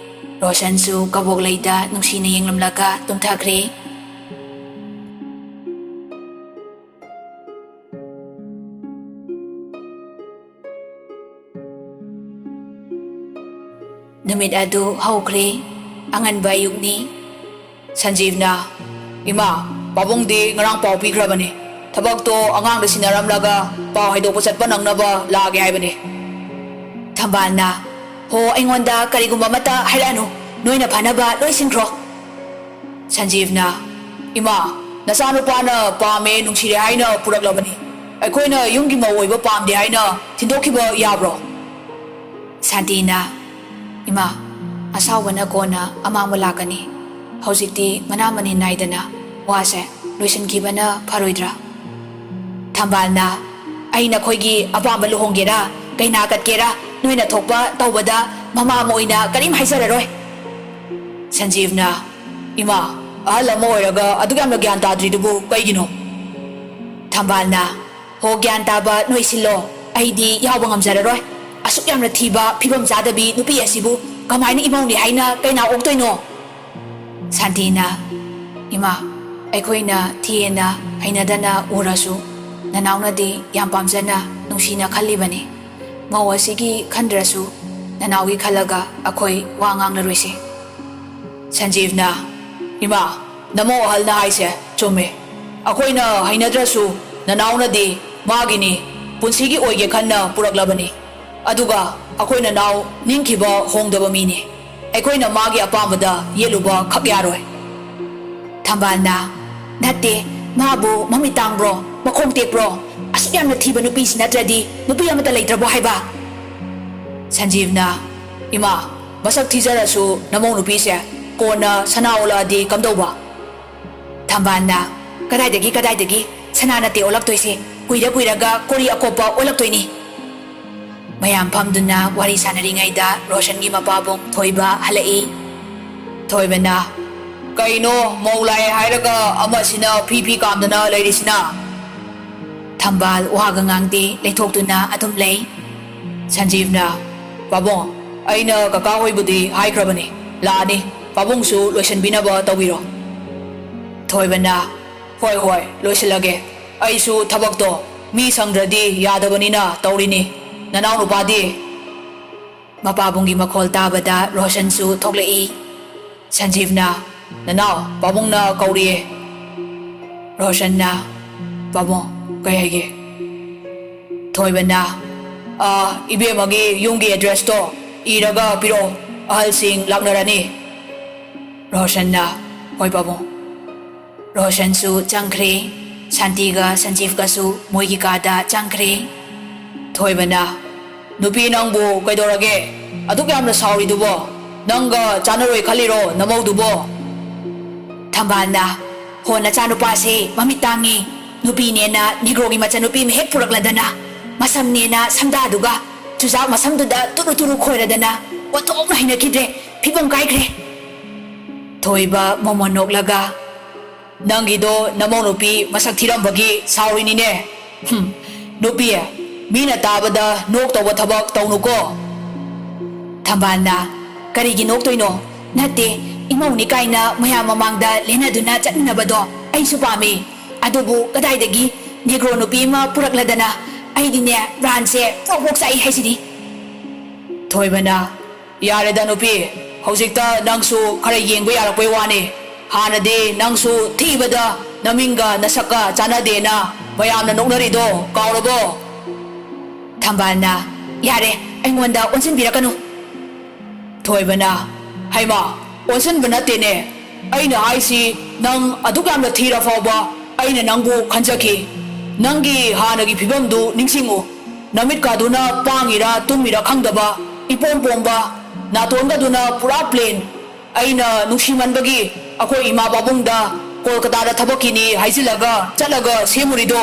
ꯔꯣꯁꯟꯁꯨ ꯀꯕꯣꯛꯂꯩꯗ ꯅꯨꯡꯁꯤꯅ ꯌꯦꯡꯂꯝꯂꯒ ꯇꯨꯝꯊꯈ꯭ꯔꯦ꯫ ꯅꯨꯃꯤꯠ ꯑꯗꯨ ꯍꯧꯈ꯭ꯔꯦ꯫ ꯑꯉꯟꯕ ꯑꯌꯨꯛꯅꯤ꯫ ꯁꯟꯖꯤꯕꯅ, "ꯏꯃꯥ, ꯄꯥꯕꯨꯡꯗꯤ ꯉꯔꯥꯡ ꯄꯥꯎ ꯄꯤꯈ꯭ꯔꯕꯅꯦ꯫ ꯊꯕꯛꯇꯣ ꯑꯉꯥꯡꯗ ꯁꯤꯟꯅꯔꯝꯂꯒ ꯄꯥꯎ ꯍꯥꯏꯗꯣꯛꯄ ꯆꯠꯄ ꯅꯪꯅꯕ ꯂꯥꯛꯑꯒꯦ ꯍꯥꯏꯕꯅꯤ꯫ ꯊꯝꯕꯥꯜꯅ, "ꯍꯣ, ꯑꯩꯉꯣꯟꯗ ꯀꯔꯤꯒꯨꯝꯕ ꯑꯃꯠꯇ ꯍꯥꯏꯔꯛꯑꯅꯨ, ꯅꯣꯏꯅ ꯐꯅꯕ ꯂꯣꯏ ꯁꯤꯟꯈ꯭ꯔꯣ꯫" ꯁꯟꯖꯤꯕꯅ, "ꯏꯃꯥ, ꯅꯆꯥꯅꯨꯄꯥꯅ ꯄꯥꯝꯃꯦ, ꯅꯨꯡꯁꯤꯔꯦ ꯍꯥꯏꯅ ꯄꯨꯔꯛꯂꯕꯅꯤ꯫ ꯑꯩꯈꯣꯏꯅ ꯌꯨꯝꯒꯤ ꯃꯧ ꯑꯣꯏꯕ ꯄꯥꯝꯗꯦ ꯍꯥꯏꯅ ꯊꯤꯟꯗꯣꯛꯈꯤꯕ ꯌꯥꯕ꯭ꯔꯣ?" ꯁꯥꯟꯇꯤꯅ, "ꯏꯃꯥ, ꯑꯁꯥꯎꯕꯅ ꯀꯣꯟꯅ ꯑꯃꯥꯡꯕ ꯂꯥꯛꯀꯅꯤ꯫ ꯍꯧꯖꯤꯛꯇꯤ ꯃꯅꯥ ꯃꯅꯤꯟ ꯅꯥꯏꯗꯅ ꯋꯥꯁꯦ ꯂꯣꯏꯁꯤꯟꯈꯤꯕꯅ ꯐꯔꯣꯏꯗ꯭ꯔꯥ?" ꯊꯝꯕꯥꯜꯅ, "ꯑꯩ ꯅꯈꯣꯏꯒꯤ ꯑꯄꯥꯝꯕ ꯂꯨꯍꯣꯡꯒꯦꯔꯥ, ꯀꯩꯅꯥ ꯀꯠꯀꯦꯔꯥ, ꯅꯣꯏꯅ ꯊꯣꯛꯄ ꯇꯧꯕꯗ ꯃꯃꯥ ꯑꯃ ꯑꯣꯏꯅ ꯀꯔꯤꯝ ꯍꯥꯏꯖꯔꯔꯣꯏ꯫" ꯁꯟꯖꯤꯕꯅ, "ꯏꯃꯥ, ꯑꯍꯜ ꯑꯃ ꯑꯣꯏꯔꯒ ꯑꯗꯨꯛ ꯌꯥꯝꯅ ꯒ꯭ꯌꯥꯟ ꯇꯥꯗ꯭ꯔꯤꯗꯨꯕꯨ ꯀꯩꯒꯤꯅꯣ?" ꯊꯝꯕꯥꯜꯅ, "ꯍꯣ, ꯒ꯭ꯌꯥꯟ ꯇꯥꯕ ꯅꯣꯏ ꯁꯤꯜꯂꯣ, ꯑꯩꯗꯤ ꯌꯥꯎꯕ ꯉꯝꯖꯔꯔꯣꯏ꯫ ꯑꯁꯨꯛ ꯌꯥꯝꯅ ꯊꯤꯕ, ꯐꯤꯕꯝ ꯆꯥꯗꯕꯤ ꯅꯨꯄꯤ ꯑꯁꯤꯕꯨ ꯀꯃꯥꯏꯅ ꯏꯃꯧꯅꯦ ꯍꯥꯏꯅ ꯀꯩꯅꯥ ꯑꯣꯛꯇꯣꯏꯅꯣ?" ꯁꯥꯟꯇꯤꯅ, "ꯏꯃꯥ, ꯑꯩꯈꯣꯏꯅ ꯊꯤꯌꯦꯅ ꯍꯩꯅꯗꯅ ꯎꯔꯁꯨ, ꯅꯅꯥꯎꯅꯗꯤ ꯌꯥꯝ ꯄꯥꯝꯖꯅ ꯅꯨꯡꯁꯤꯅ ꯈꯜꯂꯤꯕꯅꯤ꯫ ꯃꯧ ꯑꯁꯤꯒꯤ ꯈꯟꯗ꯭ꯔꯁꯨ, ꯅꯅꯥꯎꯒꯤ ꯈꯜꯂꯒ ꯑꯩꯈꯣꯏ ꯋꯥ ꯉꯥꯡꯂꯔꯣꯏꯁꯤ꯫" ꯁꯟꯖꯤꯕꯅ, "ꯏꯃꯥ, ꯅꯃꯧ ꯑꯍꯜꯅ ꯍꯥꯏꯁꯦ ꯆꯨꯝꯃꯦ꯫ ꯑꯩꯈꯣꯏꯅ ꯍꯩꯅꯗ꯭ꯔꯁꯨ ꯅꯅꯥꯎꯅꯗꯤ ꯃꯥꯒꯤꯅꯤ, ꯄꯨꯟꯁꯤꯒꯤ ꯑꯣꯏꯒꯦ ꯈꯟꯅ ꯄꯨꯔꯛꯂꯕꯅꯤ꯫ ꯑꯗꯨꯒ ꯑꯩꯈꯣꯏ ꯅꯅꯥꯎ ꯅꯤꯡꯈꯤꯕ ꯍꯣꯡꯗꯕ ꯃꯤꯅꯤ꯫ ꯑꯩꯈꯣꯏꯅ ꯃꯥꯒꯤ ꯑꯄꯥꯝꯕꯗ ꯌꯦꯠꯂꯨꯕ ꯈꯛ ꯌꯥꯔꯣꯏ꯫" ꯊꯝꯕꯥꯜꯅ, "ꯅꯠꯇꯦ, ꯃꯥꯕꯨ ꯃꯃꯤꯠ ꯇꯥꯡꯕ꯭ꯔꯣ, ꯃꯈꯣꯡ ꯇꯦꯛꯄ꯭ꯔꯣ? ꯑꯁꯨꯛ ꯌꯥꯝꯅ ꯊꯤꯕ ꯅꯨꯄꯤꯁꯤ ꯅꯠꯇ꯭ꯔꯗꯤ ꯅꯨꯄꯤ ꯑꯃꯠꯇ ꯂꯩꯇ꯭ꯔꯕꯣ ꯍꯥꯏꯕ?" ꯁꯟꯖꯤꯕꯅ, "ꯏꯃꯥ, ꯃꯁꯛ ꯊꯤꯖꯔꯁꯨ ꯅꯃꯧ ꯅꯨꯄꯤꯁꯦ ꯀꯣꯟꯅ ꯁꯅꯥ ꯑꯣꯜꯂꯛꯑꯗꯤ ꯀꯝꯗꯧꯕ?" ꯊꯝꯕꯥꯜꯅ, "ꯀꯗꯥꯏꯗꯒꯤ, ꯀꯗꯥꯏꯗꯒꯤ ꯁꯅꯥ ꯅꯠꯇꯦ ꯑꯣꯜꯂꯛꯇꯣꯏꯁꯦ, ꯀꯨꯏꯔ ꯀꯨꯏꯔꯒ ꯀꯣꯔꯤ ꯑꯀꯣꯞꯄ ꯑꯣꯜꯂꯛꯇꯣꯏꯅꯤ꯫" ꯃꯌꯥꯝ ꯐꯝꯗꯨꯅ ꯋꯥꯔꯤ ꯁꯥꯟꯅꯔꯤꯉꯩꯗ ꯔꯣꯁꯟꯒꯤ ꯃꯄꯥꯕꯨꯡ ꯊꯣꯏꯕ ꯍꯜꯂꯛꯏ꯫ ꯊꯣꯏꯕꯅ, "ꯀꯩꯅꯣ, ꯃꯧ ꯂꯥꯛꯑꯦ ꯍꯥꯏꯔꯒ ꯑꯃꯁꯤꯅ ꯐꯤ ꯐꯤ ꯀꯥꯝꯗꯅ ꯂꯩꯔꯤꯁꯤꯅ?" ꯊꯝꯕꯥꯜ ꯋꯥꯒ ꯉꯥꯡꯗꯦ, ꯂꯩꯊꯣꯛꯇꯨꯅ ꯑꯗꯨꯝ ꯂꯩ꯫ ꯁꯟꯖꯤꯕꯅ, "ꯄꯥꯕꯨꯡ, ꯑꯩꯅ ꯀꯀꯥ ꯍꯣꯏꯕꯨꯗꯤ ꯍꯥꯏꯈ꯭ꯔꯕꯅꯤ, ꯂꯥꯛꯑꯅꯤ, ꯄꯥꯕꯨꯡꯁꯨ ꯂꯣꯏꯁꯤꯟꯕꯤꯅꯕ ꯇꯧꯕꯤꯔꯣ꯫" ꯊꯣꯏꯕꯅ, "ꯍꯣꯏ, ꯍꯣꯏ, ꯂꯣꯏꯁꯤꯜꯂꯒꯦ꯫ ꯑꯩꯁꯨ ꯊꯕꯛꯇꯣ ꯃꯤ ꯁꯪꯗ꯭ꯔꯗꯤ ꯌꯥꯗꯕꯅꯤꯅ ꯇꯧꯔꯤꯅꯤ꯫ ꯅꯅꯥꯎ ꯅꯨꯄꯥꯗꯤ?" ꯃꯄꯥꯕꯨꯡꯒꯤ ꯃꯈꯣꯜ ꯇꯥꯕꯗ ꯔꯣꯁꯟꯁꯨ ꯊꯣꯛꯂꯛꯏ꯫ ꯁꯟꯖꯤꯕꯅ, "ꯅꯅꯥꯎ, ꯄꯥꯕꯨꯡꯅ ꯀꯧꯔꯤꯌꯦ꯫" ꯔꯣꯁꯟꯅ, ꯄꯥꯕꯨꯡ, ꯀꯩ ꯍꯥꯏꯒꯦ? ꯊꯣꯏꯕꯅ, "ꯑꯥ, ꯏꯕꯦꯝꯃꯒꯤ ꯌꯨꯝꯒꯤ ꯑꯦꯗ꯭ꯔꯦꯁꯇꯣ ꯏꯔꯒ ꯄꯤꯔꯛꯑꯣ, ꯑꯍꯜꯁꯤꯡ ꯂꯥꯛꯅꯔꯅꯤ꯫" ꯔꯣꯁꯟꯅ, "ꯍꯣꯏ ꯄꯥꯕꯨꯡ꯫" ꯔꯣꯁꯟꯁꯨ ꯆꯪꯈ꯭ꯔꯦ꯫ ꯁꯥꯟꯇꯤꯒ ꯁꯟꯖꯤꯞꯀꯁꯨ ꯃꯣꯏꯒꯤ ꯀꯥꯗ ꯆꯪꯈ꯭ꯔꯦ꯫ ꯊꯣꯏꯕꯅ, "ꯅꯨꯄꯤ, ꯅꯪꯕꯨ ꯀꯩꯗꯧꯔꯒꯦ? ꯑꯗꯨꯛ ꯌꯥꯝꯅ ꯁꯥꯎꯔꯤꯗꯨꯕꯣ? ꯅꯪꯒ ꯆꯥꯟꯅꯔꯣꯏ ꯈꯜꯂꯤꯔꯣ ꯅꯃꯧꯗꯨꯕꯣ?" ꯊꯝꯕꯥꯜꯅ, "ꯍꯣ, ꯅꯆꯥꯅꯨꯄꯥꯁꯦ ꯃꯃꯤꯠ ꯇꯥꯡꯉꯤ꯫ ꯅꯨꯄꯤꯅꯦꯅ ꯅꯤꯒ꯭ꯔꯣꯒꯤ ꯃꯆꯟꯅꯨꯄꯤ ꯑꯃ ꯍꯦꯛ ꯄꯨꯔꯛꯂꯗꯅ, ꯃꯁꯝꯅꯦꯅ ꯁꯝꯗꯥꯗꯨꯒ ꯆꯨꯖꯥꯛ ꯃꯁꯝꯗꯨꯗ ꯇꯨꯔꯨ ꯇꯨꯔꯨ ꯈꯣꯏꯔꯗꯅ ꯑꯣꯟꯊꯣꯛꯅ ꯍꯩꯅꯈꯤꯗ꯭ꯔꯦ꯫ ꯐꯤꯕꯝ ꯀꯥꯏꯈ꯭ꯔꯦ꯫" ꯊꯣꯏꯕ ꯃꯣꯃꯣꯟ ꯅꯣꯛꯂꯒ, "ꯅꯪꯒꯤꯗꯣ ꯅꯃꯧ ꯅꯨꯄꯤ ꯃꯁꯛ ꯊꯤꯔꯝꯕꯒꯤ ꯁꯥꯎꯔꯤꯅꯤꯅꯦ꯫ ꯍꯨꯝ, ꯅꯨꯄꯤ, ꯃꯤꯅ ꯇꯥꯕꯗ ꯅꯣꯛꯇꯧꯕ ꯊꯕꯛ ꯇꯧꯅꯨꯀꯣ꯫" ꯊꯝꯕꯥꯜꯅ, "ꯀꯔꯤꯒꯤ ꯅꯣꯛꯇꯣꯏꯅꯣ? ꯅꯠꯇꯦ, ꯏꯃꯧꯅꯤ ꯀꯥꯏꯅ ꯃꯌꯥꯝ ꯃꯃꯥꯡꯗ ꯂꯦꯟꯅꯗꯨꯅ ꯆꯠꯃꯤꯟꯅꯕꯗꯣ ꯑꯩꯁꯨ ꯄꯥꯝꯃꯤ꯫ ꯑꯗꯨꯕꯨ ꯀꯗꯥꯏꯗꯒꯤ ꯅꯦꯒ꯭ꯔꯣ ꯅꯨꯄꯤ ꯑꯃ ꯄꯨꯔꯛꯂꯗꯅ? ꯑꯩꯗꯤꯅꯦ, ꯕ꯭ꯔꯥꯟꯁꯦ ꯄ꯭ꯔꯣꯛ ꯄ꯭ꯔꯣꯛ ꯆꯥꯛꯏ ꯍꯥꯏꯁꯤꯅꯤ꯫" ꯊꯣꯏꯕꯅ, "ꯌꯥꯔꯦꯗ ꯅꯨꯄꯤ, ꯍꯧꯖꯤꯛꯇ ꯅꯪꯁꯨ ꯈꯔ ꯌꯦꯡꯕ ꯌꯥꯔꯛꯄꯩ ꯋꯥꯅꯤ꯫ ꯍꯥꯟꯅꯗꯤ ꯅꯪꯁꯨ ꯊꯤꯕꯗ ꯅꯃꯤꯡꯒ ꯅꯁꯛꯀ ꯆꯥꯟꯅꯗꯦꯅ ꯃꯌꯥꯝꯅ ꯅꯣꯛꯅꯔꯤꯗꯣ ꯀꯥꯎꯔꯕꯣ?" ꯊꯝꯕꯥꯜꯅ, "ꯌꯥꯔꯦ, ꯑꯩꯉꯣꯟꯗ ꯑꯣꯟꯁꯤꯟꯕꯤꯔꯛꯀꯅꯨ꯫" ꯊꯣꯏꯕꯅ, "ꯍꯩꯃꯥ, ꯑꯣꯟꯁꯤꯟꯕ ꯅꯠꯇꯦꯅꯦ꯫ ꯑꯩꯅ ꯍꯥꯏꯁꯤ, ꯅꯪ ꯑꯗꯨꯛ ꯌꯥꯝꯅ ꯊꯤꯔ ꯐꯥꯎꯕ ꯑꯩꯅ ꯅꯪꯕꯨ ꯈꯟꯖꯈꯤ꯫ ꯅꯪꯒꯤ ꯍꯥꯟꯅꯒꯤ ꯐꯤꯕꯝꯗꯨ ꯅꯤꯡꯁꯤꯡꯉꯨ꯫ ꯅꯃꯤꯠꯀꯥꯗꯨꯅ ꯄꯥꯡꯉꯤꯔꯥ ꯇꯨꯝꯃꯤꯔꯥ ꯈꯪꯗꯕ, ꯏꯄꯣꯝ ꯄꯣꯝꯕ, ꯅꯥꯇꯣꯟꯒꯗꯨꯅ ꯄꯨꯔꯥ ꯄ꯭ꯂꯦꯟ꯫ ꯑꯩꯅ ꯅꯨꯡꯁꯤꯃꯟꯕꯒꯤ ꯑꯩꯈꯣꯏ ꯏꯃꯥ ꯄꯥꯕꯨꯡꯗ ꯀꯣꯜꯀꯇꯥꯗ ꯊꯕꯛꯀꯤꯅꯤ ꯍꯥꯏꯖꯤꯜꯂꯒ ꯆꯠꯂꯒ ꯁꯦꯝꯃꯨꯔꯤꯗꯣ꯫"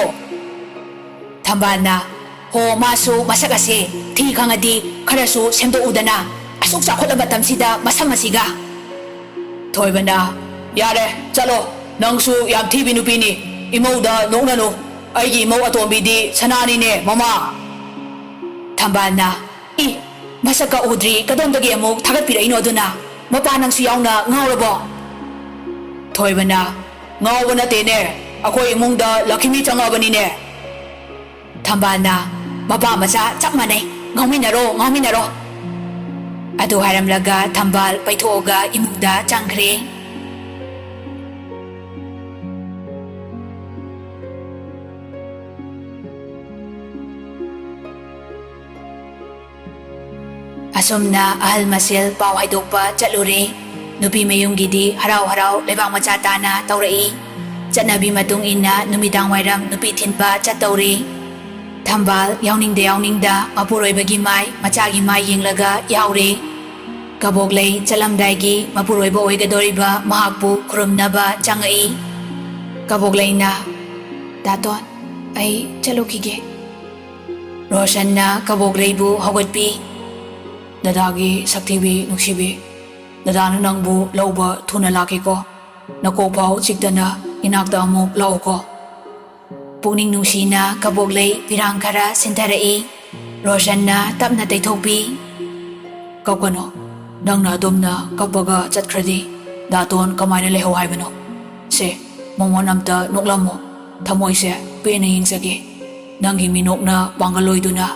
ꯊꯝꯕꯥꯜꯅ, "ꯍꯣ, ꯃꯥꯁꯨ ꯃꯁꯛ ꯑꯁꯦ ꯊꯤ ꯈꯪꯉꯗꯤ ꯈꯔꯁꯨ ꯁꯦꯝꯗꯣꯛꯎꯗꯅ, ꯑꯁꯨꯛ ꯆꯥꯎꯈꯠꯂꯕ ꯃꯇꯝꯁꯤꯗ ꯃꯁꯝ ꯑꯁꯤꯒ꯫" ꯊꯣꯏꯕꯅ, "ꯌꯥꯔꯦ, ꯆꯠꯂꯣ꯫ ꯅꯪꯁꯨ ꯌꯥꯝ ꯊꯤꯕꯤ ꯅꯨꯄꯤꯅꯤ꯫ ꯏꯃꯧꯗ ꯅꯣꯛꯅꯅꯨ꯫ ꯑꯩꯒꯤ ꯏꯃꯧ ꯑꯇꯣꯝꯕꯤꯗꯤ ꯁꯅꯥꯅꯤꯅꯦ, ꯃꯃꯥ꯫" ꯊꯝꯕꯥꯜꯅ, "ꯏ, ꯃꯁꯛꯀ ꯎꯗ꯭ꯔꯤ ꯀꯗꯣꯝꯗꯒꯤ ꯑꯃꯨꯛ ꯊꯥꯒꯠꯄꯤꯔꯛꯏꯅꯣ? ꯑꯗꯨꯅ ꯃꯄꯥ ꯅꯪꯁꯨ ꯌꯥꯎꯅ ꯉꯥꯎꯔꯕꯣ?" ꯊꯣꯏꯕꯅ, "ꯉꯥꯎꯕ ꯅꯠꯇꯦꯅꯦ, ꯑꯩꯈꯣꯏ ꯏꯃꯨꯡꯗ ꯂꯛꯈꯤꯃꯤ ꯆꯪꯉꯛꯑꯕꯅꯤꯅꯦ꯫" ꯊꯝꯕꯥꯜꯅ, "ꯃꯄꯥ ꯃꯆꯥ ꯆꯞ ꯃꯥꯟꯅꯩ, ꯉꯥꯎꯃꯤꯟꯅꯔꯣ, ꯉꯥꯎꯃꯤꯟꯅꯔꯣ꯫" ꯑꯗꯨ ꯍꯥꯏꯔꯝꯂꯒ ꯊꯝꯕꯥꯜ ꯄꯩꯊꯣꯛꯑꯒ ꯏꯃꯨꯡꯗ ꯆꯪꯈ꯭ꯔꯦ꯫ ꯑꯁꯨꯝꯅ ꯑꯍꯜ ꯃꯁꯦꯜ ꯄꯥꯎ ꯍꯥꯏꯗꯣꯛꯄ ꯆꯠꯂꯨꯔꯦ꯫ ꯅꯨꯄꯤ ꯃꯌꯨꯝꯒꯤꯗꯤ ꯍꯔꯥꯎ ꯍꯔꯥꯎ ꯂꯩꯕꯥꯛ ꯃꯆꯥ ꯇꯥꯅ ꯇꯧꯔꯛꯏ꯫ ꯆꯠꯅꯕꯤ ꯃꯇꯨꯡ ꯏꯟꯅ ꯅꯨꯃꯤꯗꯥꯡ ꯋꯥꯏꯔꯝ ꯅꯨꯄꯤ ꯊꯤꯟꯕ ꯆꯠꯇꯧꯔꯦ꯫ ꯊꯝꯕꯥꯜ ꯌꯥꯎꯅꯤꯡꯗ ꯌꯥꯎꯅꯤꯡꯗ ꯃꯄꯨꯔꯣꯏꯕꯒꯤ ꯃꯥꯏ, ꯃꯆꯥꯒꯤ ꯃꯥꯏ ꯌꯦꯡꯂꯒ ꯌꯥꯎꯔꯦ꯫ ꯀꯕꯣꯛꯂꯩ ꯆꯠꯂꯝꯗꯥꯏꯒꯤ ꯃꯄꯨꯔꯣꯏꯕ ꯑꯣꯏꯒꯗꯧꯔꯤꯕ ꯃꯍꯥꯛꯄꯨ ꯈꯨꯔꯨꯝꯅꯕ ꯆꯪꯉꯛꯏ꯫ ꯀꯕꯣꯛꯂꯩꯅ, "ꯗꯥꯇꯣꯟ, ꯑꯩ ꯆꯠꯂꯨꯈꯤꯒꯦ꯫" ꯔꯣꯁꯟꯅ ꯀꯕꯣꯛꯂꯩꯕꯨ ꯍꯧꯒꯠꯄꯤ꯫ "ꯗꯗꯥꯒꯤ ꯁꯛꯊꯤꯕꯤ ꯅꯨꯡꯁꯤꯕꯤ, ꯗꯗꯥꯅ ꯅꯪꯕꯨ ꯂꯧꯕ ꯊꯨꯅ ꯂꯥꯛꯀꯦꯀꯣ꯫ ꯅꯀꯣꯛ ꯐꯥꯎ ꯆꯤꯛꯇꯅ ꯏꯅꯥꯛꯇ ꯑꯃꯨꯛ ꯂꯥꯛꯎꯀꯣ꯫" ꯄꯨꯛꯅꯤꯡ ꯅꯨꯡꯁꯤꯅ ꯀꯕꯣꯛꯂꯩ ꯐꯤꯔꯥꯡ ꯈꯔ ꯁꯤꯟꯊꯔꯛꯏ꯫ ꯔꯣꯁꯟꯅ ꯇꯞꯅ ꯇꯩꯊꯣꯛꯄꯤ꯫ "ꯀꯞꯀꯅꯨ꯫ ꯅꯪꯅ ꯑꯗꯨꯝꯅ ꯀꯞꯄꯒ ꯆꯠꯈ꯭ꯔꯗꯤ ꯗꯥꯇꯣꯟ ꯀꯃꯥꯏꯅ ꯂꯩꯍꯧ ꯍꯥꯏꯕꯅꯣ? ꯁꯦ, ꯃꯉꯣꯟ ꯑꯝꯇ ꯅꯣꯛꯂꯝꯃꯣ꯫ ꯊꯃꯣꯏꯁꯦ ꯄꯦꯟꯅ ꯌꯦꯡꯖꯒꯦ꯫ ꯅꯪꯒꯤ ꯃꯤꯅꯣꯛꯅ ꯄꯥꯡꯒꯜ ꯑꯣꯏꯗꯨꯅ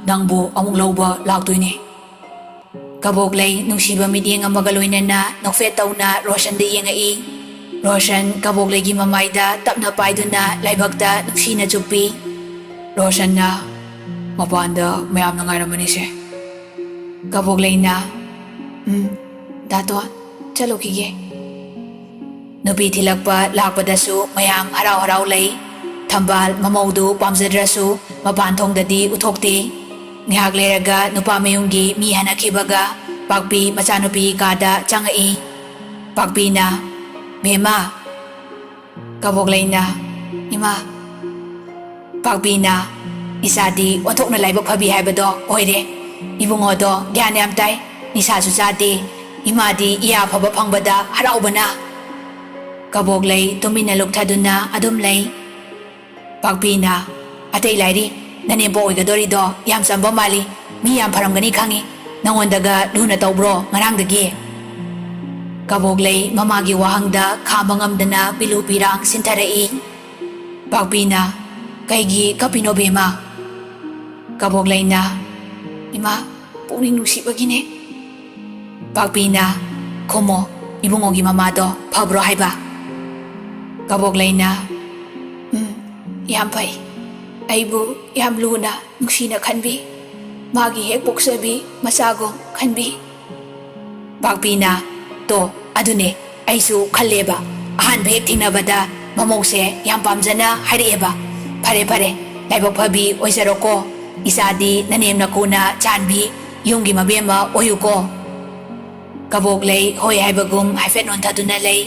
ꯅꯪꯕꯨ ꯑꯃꯨꯛ ꯂꯧꯕ ꯂꯥꯛꯇꯣꯏꯅꯦ꯫" ꯀꯕꯣꯛꯂꯩ ꯅꯨꯡꯁꯤꯕ ꯃꯤꯠꯌꯦꯡ ꯑꯃꯒ ꯂꯣꯏꯅꯅ ꯅꯣꯛꯐꯦꯠ ꯇꯧꯅ ꯔꯣꯁꯟꯗ ꯌꯦꯡꯉꯛꯏ꯫ ꯔꯣꯁꯟ ꯀꯕꯣꯛꯂꯩꯒꯤ ꯃꯃꯥꯏꯗ ꯇꯞꯅ ꯄꯥꯏꯗꯨꯅ ꯂꯥꯏꯕꯛꯇ ꯅꯨꯡꯁꯤꯅ ꯆꯨꯞꯄꯤ꯫ ꯔꯣꯁꯟꯅ, "ꯃꯄꯥꯟꯗ ꯃꯌꯥꯝꯅ ꯉꯥꯏꯔꯝꯃꯅꯤꯁꯦ꯫" ꯀꯕꯣꯛꯂꯩꯅ, "ꯎꯝ, ꯗꯥꯇꯣꯟ, ꯆꯠꯂꯨꯈꯤꯒꯦ꯫" ꯅꯨꯄꯤ ꯊꯤꯜꯂꯛꯄ ꯂꯥꯛꯄꯗꯁꯨ ꯃꯌꯥꯝ ꯍꯔꯥꯎ ꯍꯔꯥꯎ ꯂꯩ꯫ ꯊꯝꯕꯥꯜ ꯃꯃꯧꯗꯨ ꯄꯥꯝꯖꯗ꯭ꯔꯁꯨ ꯃꯄꯥꯟ ꯊꯣꯡꯗꯗꯤ ꯎꯠꯊꯣꯛꯇꯦ꯫ ꯉꯥꯏꯍꯥꯛ ꯂꯩꯔꯒ ꯅꯨꯄꯥ ꯃꯌꯨꯝꯒꯤ ꯃꯤ ꯍꯟꯅꯈꯤꯕꯒ ꯄꯥꯛꯄꯤ ꯃꯆꯥꯅꯨꯄꯤ ꯀꯥꯗ ꯆꯪꯉꯛꯏ꯫ ꯄꯥꯛꯄꯤꯅ, "ꯕꯦꯝꯃ꯫" ꯀꯕꯣꯛꯂꯩꯅ, "ꯏꯃꯥ꯫" ꯄꯥꯛꯄꯤꯅ, "ꯏꯆꯥꯗꯤ ꯑꯣꯟꯊꯣꯛꯅ ꯂꯥꯏꯕꯛ ꯐꯕꯤ ꯍꯥꯏꯕꯗꯣ ꯑꯣꯏꯔꯦ꯫ ꯏꯕꯨꯡꯉꯣꯗꯣ ꯒ꯭ꯌꯥꯟ ꯌꯥꯝ ꯇꯥꯏ, ꯅꯤꯁꯥꯁꯨ ꯆꯥꯗꯦ꯫ ꯏꯃꯥꯗꯤ ꯏꯌꯥ ꯐꯕ ꯐꯪꯕꯗ ꯍꯔꯥꯎꯕꯅ꯫" ꯀꯕꯣꯛꯂꯩ ꯇꯨꯃꯤꯟꯅ ꯂꯨꯛꯊꯗꯨꯅ ꯑꯗꯨꯝ ꯂꯩ꯫ ꯄꯥꯛꯄꯤꯅ, "ꯑꯇꯩ ꯂꯥꯏꯔꯤ, ꯅꯅꯦꯝꯄꯣꯛ ꯑꯣꯏꯒꯗꯣꯔꯤꯗꯣ ꯌꯥꯝ ꯆꯝꯕ ꯃꯥꯜꯂꯤ꯫ ꯃꯤ ꯌꯥꯝ ꯐꯔꯝꯒꯅꯤ ꯈꯪꯉꯤ꯫ ꯅꯉꯣꯟꯗꯒ ꯂꯨꯅ ꯇꯧꯕ꯭ꯔꯣ ꯉꯔꯥꯡꯗꯒꯤ?" ꯀꯕꯣꯛꯂꯩ ꯃꯃꯥꯒꯤ ꯋꯥꯍꯪꯗ ꯈꯥꯝꯕ ꯉꯝꯗꯅ ꯄꯤꯂꯨ ꯄꯤꯔꯥꯡ ꯁꯤꯟꯊꯔꯛꯏ꯫ ꯄꯥꯛꯄꯤꯅ, "ꯀꯩꯒꯤ ꯀꯞꯄꯤꯅꯣ ꯕꯦꯝꯃ?" ꯀꯕꯣꯛꯂꯩꯅ, "ꯏꯃꯥ, ꯄꯨꯛꯅꯤꯡ ꯅꯨꯡꯁꯤꯕꯒꯤꯅꯦ꯫" ꯄꯥꯛꯄꯤꯅ, "ꯈꯨꯝꯃꯣ, ꯏꯕꯨꯡꯉꯣꯒꯤ ꯃꯃꯥꯗꯣ ꯐꯕ꯭ꯔꯣ ꯍꯥꯏꯕ?" ꯀꯕꯣꯛꯂꯩꯅ, "ꯎꯝ, ꯌꯥꯝ ꯐꯩ꯫ ꯑꯩꯕꯨ ꯌꯥꯝ ꯂꯨꯅ, ꯅꯨꯡꯁꯤꯅ ꯈꯟꯕꯤ꯫" ꯃꯥꯒꯤ ꯍꯦꯛ ꯄꯣꯛꯆꯕꯤ ꯃꯆꯥꯒꯨꯝ ꯈꯟꯕꯤ꯫ ꯄꯥꯛꯄꯤꯅ, "ꯇꯣ, ꯑꯗꯨꯅꯦ ꯑꯩꯁꯨ ꯈꯜꯂꯦꯕ꯫ ꯑꯍꯥꯟꯕ ꯍꯦꯛ ꯊꯦꯡꯅꯕꯗ ꯃꯃꯧꯁꯦ ꯌꯥꯝ ꯄꯥꯝꯖꯅ ꯍꯥꯏꯔꯛꯑꯦꯕ꯫ ꯐꯔꯦ, ꯐꯔꯦ, ꯂꯥꯏꯕꯛ ꯐꯕꯤ ꯑꯣꯏꯖꯔꯣꯀꯣ꯫ ꯏꯆꯥꯗꯤ ꯅꯅꯦꯝ ꯅꯀꯨꯅ ꯆꯥꯟꯕꯤ ꯌꯨꯝꯒꯤ ꯃꯕꯦꯝꯃ ꯑꯣꯏꯌꯨꯀꯣ꯫" ꯀꯕꯣꯛ ꯂꯩ ꯍꯣꯏ ꯍꯥꯏꯕꯒꯨꯝ ꯍꯥꯏꯐꯦꯠ ꯅꯣꯟꯊꯗꯨꯅ ꯂꯩ꯫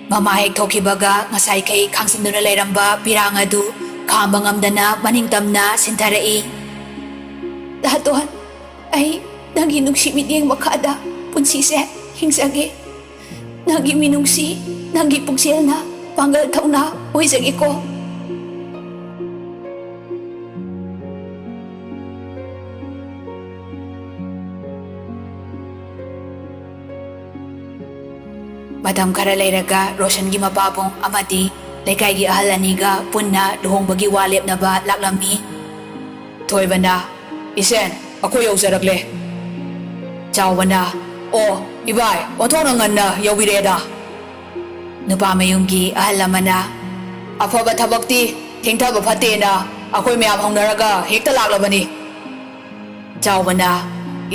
ꯃꯃꯥ ꯍꯦꯛ ꯊꯣꯛꯈꯤꯕꯒ ꯉꯁꯥꯏꯈꯩ ꯈꯥꯡꯖꯤꯟꯗꯨꯅ ꯂꯩꯔꯝꯕ ꯄꯤꯔꯥꯡ ꯑꯗꯨ ꯈꯥꯝꯕ ꯉꯝꯗꯅ ꯃꯅꯤꯡ ꯇꯝꯅ ꯁꯤꯟꯊꯔꯛꯏ꯫ "ꯗꯥꯇꯣꯟ, ꯑꯩ ꯅꯪꯒꯤ ꯅꯨꯡꯁꯤ ꯃꯤꯠꯌꯦꯡ ꯃꯈꯥꯗ ꯄꯨꯟꯁꯤꯁꯦ ꯍꯤꯡꯖꯒꯦ꯫ ꯅꯪꯒꯤ ꯃꯤꯅꯨꯡꯁꯤ, ꯅꯪꯒꯤ ꯄꯨꯛꯆꯦꯜꯅ ꯄꯥꯡꯒꯜ ꯊꯧꯅꯥ ꯑꯣꯏꯖꯒꯦꯀꯣ꯫" ꯃꯇꯝ ꯈꯔ ꯂꯩꯔꯒ ꯔꯣꯁꯟꯒꯤ ꯃꯄꯥꯕꯨꯡ ꯑꯃꯗꯤ ꯂꯩꯀꯥꯏꯒꯤ ꯑꯍꯜ ꯑꯅꯤꯒ ꯄꯨꯟꯅ ꯂꯨꯍꯣꯡꯕꯒꯤ ꯋꯥ ꯂꯦꯞꯅꯕ ꯂꯥꯛꯂꯝꯃꯤ꯫ ꯊꯣꯏꯕꯅ, "ꯏꯆꯦꯟ, ꯑꯩꯈꯣꯏ ꯌꯧꯖꯔꯛꯂꯦ꯫" ꯆꯥꯎꯕꯅ, "ꯑꯣ, ꯏꯕꯥꯏ, ꯑꯣꯟꯊꯣꯛꯅ ꯉꯟꯅ ꯌꯧꯕꯤꯔꯛꯑꯦꯗ꯫" ꯅꯨꯄꯥ ꯃꯌꯨꯝꯒꯤ ꯑꯍꯜ ꯑꯃꯅ, "ꯑꯐꯕ ꯊꯕꯛꯇꯤ ꯊꯦꯡꯊꯕ ꯐꯠꯇꯦꯅ ꯑꯩꯈꯣꯏ ꯃꯌꯥꯝ ꯍꯧꯅꯔꯒ ꯍꯦꯛꯇ ꯂꯥꯛꯂꯕꯅꯤ꯫" ꯆꯥꯎꯕꯅ,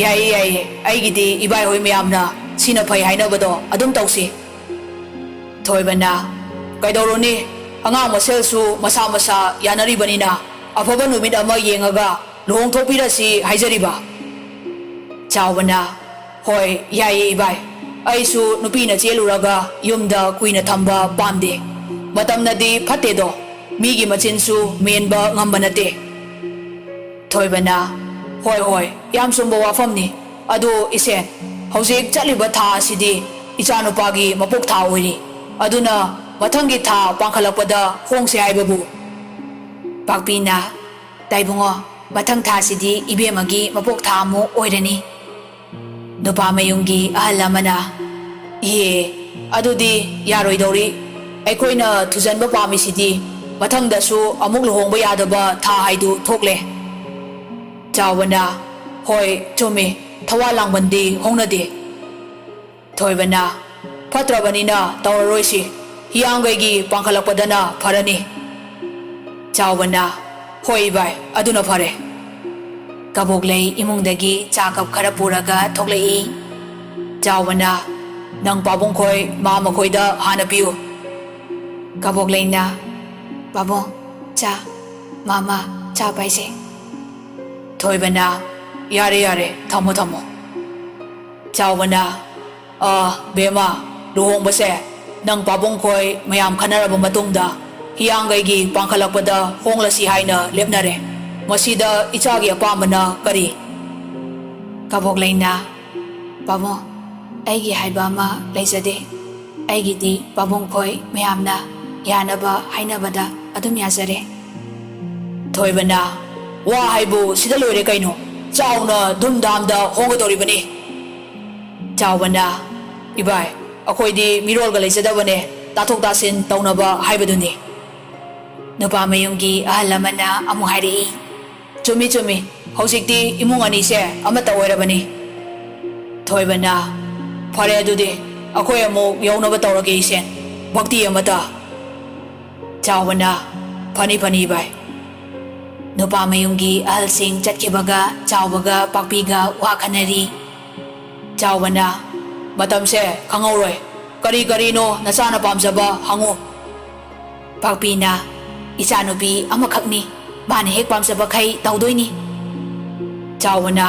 "ꯌꯥꯏꯌꯦ, ꯌꯥꯏꯌꯦ, ꯑꯩꯒꯤꯗꯤ ꯏꯕꯥꯏꯍꯣꯏ ꯃꯌꯥꯝꯅ ꯁꯤꯅ ꯐꯩ ꯍꯥꯏꯅꯕꯗꯣ ꯑꯗꯨꯝ ꯇꯧꯁꯤ꯫" ꯊꯣꯏꯕꯅ, "ꯀꯩꯗꯧꯔꯨꯅꯤ, ꯑꯉꯥꯡ ꯃꯁꯦꯜꯁꯨ ꯃꯁꯥ ꯃꯁꯥ ꯌꯥꯅꯔꯤꯕꯅꯤꯅ ꯑꯐꯕ ꯅꯨꯃꯤꯠ ꯑꯃ ꯌꯦꯡꯉꯒ ꯂꯨꯍꯣꯡ ꯊꯣꯛꯄꯤꯔꯁꯤ ꯍꯥꯏꯖꯔꯤꯕ꯫" ꯆꯥꯎꯕꯅ, "ꯍꯣꯏ, ꯌꯥꯏꯌꯦ ꯏꯕꯥꯏ, ꯑꯩꯁꯨ ꯅꯨꯄꯤꯅ ꯆꯦꯜꯂꯨꯔꯒ ꯌꯨꯝꯗ ꯀꯨꯏꯅ ꯊꯝꯕ ꯄꯥꯝꯗꯦ꯫ ꯃꯇꯝꯅꯗꯤ ꯐꯠꯇꯦꯗꯣ, ꯃꯤꯒꯤ ꯃꯆꯤꯟꯁꯨ ꯃꯦꯟꯕ ꯉꯝꯕ ꯅꯠꯇꯦ꯫" ꯊꯣꯏꯕꯅ, "ꯍꯣꯏ, ꯍꯣꯏ, ꯌꯥꯝ ꯆꯨꯝꯕ ꯋꯥꯐꯝꯅꯤ꯫ ꯑꯗꯨ ꯏꯆꯦ, ꯍꯧꯖꯤꯛ ꯆꯠꯂꯤꯕ ꯊꯥ ꯑꯁꯤꯗꯤ ꯏꯆꯥꯅꯨꯄꯥꯒꯤ ꯃꯄꯣꯛ ꯊꯥ ꯑꯣꯏꯔꯤ꯫ ꯑꯗꯨꯅ ꯃꯊꯪꯒꯤ ꯊꯥ ꯄꯥꯡꯈꯠꯂꯛꯄꯗ ꯍꯣꯡꯁꯦ ꯍꯥꯏꯕꯕꯨ꯫" ꯄꯥꯛꯄꯤꯅ, "ꯇꯥꯏꯕꯨꯡꯉꯣ, ꯃꯊꯪ ꯊꯥꯁꯤꯗꯤ ꯏꯕꯦꯝꯃꯒꯤ ꯃꯄꯣꯛ ꯊꯥ ꯑꯃꯨꯛ ꯑꯣꯏꯔꯅꯤ꯫" ꯅꯨꯄꯥ ꯃꯌꯨꯝꯒꯤ ꯑꯍꯜ ꯑꯃꯅ, "ꯏꯍꯦ, ꯑꯗꯨꯗꯤ ꯌꯥꯔꯣꯏꯗꯧꯔꯤ꯫ ꯑꯩꯈꯣꯏꯅ ꯊꯨꯖꯟꯕ ꯄꯥꯝꯃꯤꯁꯤꯗꯤ ꯃꯊꯪꯗꯁꯨ ꯑꯃꯨꯛ ꯂꯨꯍꯣꯡꯕ ꯌꯥꯗꯕ ꯊꯥ ꯍꯥꯏꯗꯨ ꯊꯣꯛꯂꯦ꯫" ꯆꯥꯎꯕꯅ, "ꯍꯣꯏ, ꯆꯨꯝꯃꯤ, ꯊꯋꯥ ꯂꯥꯡꯕꯟꯗꯤ ꯍꯧꯅꯗꯦ꯫" ꯊꯣꯏꯕꯅ, "ꯐꯠꯇ꯭ꯔꯕꯅꯤꯅ ꯇꯧꯔꯔꯣꯏꯁꯤ, ꯍꯤꯌꯥꯡꯒꯩꯒꯤ ꯄꯥꯡꯈꯠꯂꯛꯄꯗꯅ ꯐꯔꯅꯤ꯫" ꯆꯥꯎꯕꯅ, "ꯍꯣꯏ ꯏꯕꯥꯏ, ꯑꯗꯨꯅ ꯐꯔꯦ꯫" ꯀꯕꯣꯛꯂꯩ ꯏꯃꯨꯡꯗꯒꯤ ꯆꯥ ꯀꯞ ꯈꯔ ꯄꯨꯔꯒ ꯊꯣꯛꯂꯛꯏ꯫ ꯆꯥꯎꯕꯅ, "ꯅꯪ ꯄꯥꯕꯨꯡ ꯈꯣꯏ ꯃꯥ ꯃꯈꯣꯏꯗ ꯍꯥꯟꯅ ꯄꯤꯌꯨ꯫" ꯀꯕꯣꯛꯂꯩꯅ, "ꯄꯥꯕꯨꯡ, ꯆꯥ, ꯃꯥꯃ, ꯆꯥ ꯄꯥꯏꯁꯦ꯫" ꯊꯣꯏꯕꯅ, "ꯌꯥꯔꯦ, ꯌꯥꯔꯦ, ꯊꯝꯃꯣ, ꯊꯝꯃꯣ꯫" ꯆꯥꯎꯕꯅ, "ꯑ, ꯕꯦꯝꯃ, ꯂꯨꯍꯣꯡꯕꯁꯦ ꯅꯪ ꯄꯥꯕꯨꯡ ꯈꯣꯏ ꯃꯌꯥꯝ ꯈꯟꯅꯔꯕ ꯃꯇꯨꯡꯗ ꯍꯤꯌꯥꯡꯒꯩꯒꯤ ꯄꯥꯡꯈꯠꯂꯛꯄꯗ ꯍꯣꯡꯂꯁꯤ ꯍꯥꯏꯅ ꯂꯦꯞꯅꯔꯦ꯫ ꯃꯁꯤꯗ ꯏꯆꯥꯒꯤ ꯑꯄꯥꯝꯕꯅ ꯀꯔꯤ?" ꯀꯕꯣꯛꯂꯩꯅ, "ꯄꯥꯕꯨꯡ, ꯑꯩꯒꯤ ꯍꯥꯏꯕ ꯑꯃ ꯂꯩꯖꯗꯦ꯫ ꯑꯩꯒꯤꯗꯤ ꯄꯥꯕꯨꯡ ꯈꯣꯏ ꯃꯌꯥꯝꯅ ꯌꯥꯅꯕ ꯍꯥꯏꯅꯕꯗ ꯑꯗꯨꯝ ꯌꯥꯖꯔꯦ꯫" ꯊꯣꯏꯕꯅ, "ꯋꯥ ꯍꯥꯏꯕꯨ ꯁꯤꯗ ꯂꯣꯏꯔꯦ ꯀꯩꯅꯣ? ꯆꯥꯎꯅ ꯙꯨꯝꯙꯥꯝꯗ ꯍꯣꯡꯒꯗꯧꯔꯤꯕꯅꯤ꯫" ꯆꯥꯎꯕꯅ, "ꯏꯕꯥꯏ, ꯑꯩꯈꯣꯏꯗꯤ ꯃꯤꯔꯣꯜꯒ ꯂꯩꯖꯗꯕꯅꯦ, ꯇꯥꯊꯣꯛ ꯇꯥꯁꯤꯟ ꯇꯧꯅꯕ ꯍꯥꯏꯕꯗꯨꯅꯤ꯫" ꯅꯨꯄꯥ ꯃꯌꯨꯝꯒꯤ ꯑꯍꯜ ꯑꯃꯅ ꯑꯃꯨꯛ ꯍꯥꯏꯔꯛꯏ, "ꯆꯨꯝꯃꯤ, ꯆꯨꯝꯃꯤ, ꯍꯧꯖꯤꯛꯇꯤ ꯏꯃꯨꯡ ꯑꯅꯤꯁꯦ ꯑꯃꯠꯇ ꯑꯣꯏꯔꯕꯅꯤ꯫" ꯊꯣꯏꯕꯅ, "ꯐꯔꯦ, ꯑꯗꯨꯗꯤ ꯑꯩꯈꯣꯏ ꯑꯃꯨꯛ ꯌꯧꯅꯕ ꯇꯧꯔꯒꯦ ꯏꯆꯦ, ꯚꯛꯇꯤ ꯑꯃꯇ꯫" ꯆꯥꯎꯕꯅ, "ꯐꯅꯤ, ꯐꯅꯤ, ꯏꯕꯥꯏ꯫" ꯅꯨꯄꯥ ꯃꯌꯨꯝꯒꯤ ꯑꯍꯜꯁꯤꯡ ꯆꯠꯈꯤꯕꯒ ꯆꯥꯎꯕꯒ ꯄꯥꯛꯄꯤꯒ ꯋꯥ ꯈꯟꯅꯔꯤ꯫ ꯆꯥꯎꯕꯅ, "ꯃꯇꯝꯁꯦ ꯈꯪꯍꯧꯔꯣꯏ꯫ ꯀꯔꯤ ꯀꯔꯤꯅꯣ ꯅꯆꯥꯅ ꯄꯥꯝꯖꯕ ꯍꯪꯉꯨ꯫" ꯄꯥꯛꯄꯤꯅ, "ꯏꯆꯥꯅꯨꯄꯤ ꯑꯃꯈꯛꯅꯤ, ꯃꯥꯅ ꯍꯦꯛ ꯄꯥꯝꯖꯕꯈꯩ ꯇꯧꯗꯣꯏꯅꯤ꯫" ꯆꯥꯎꯕꯅ,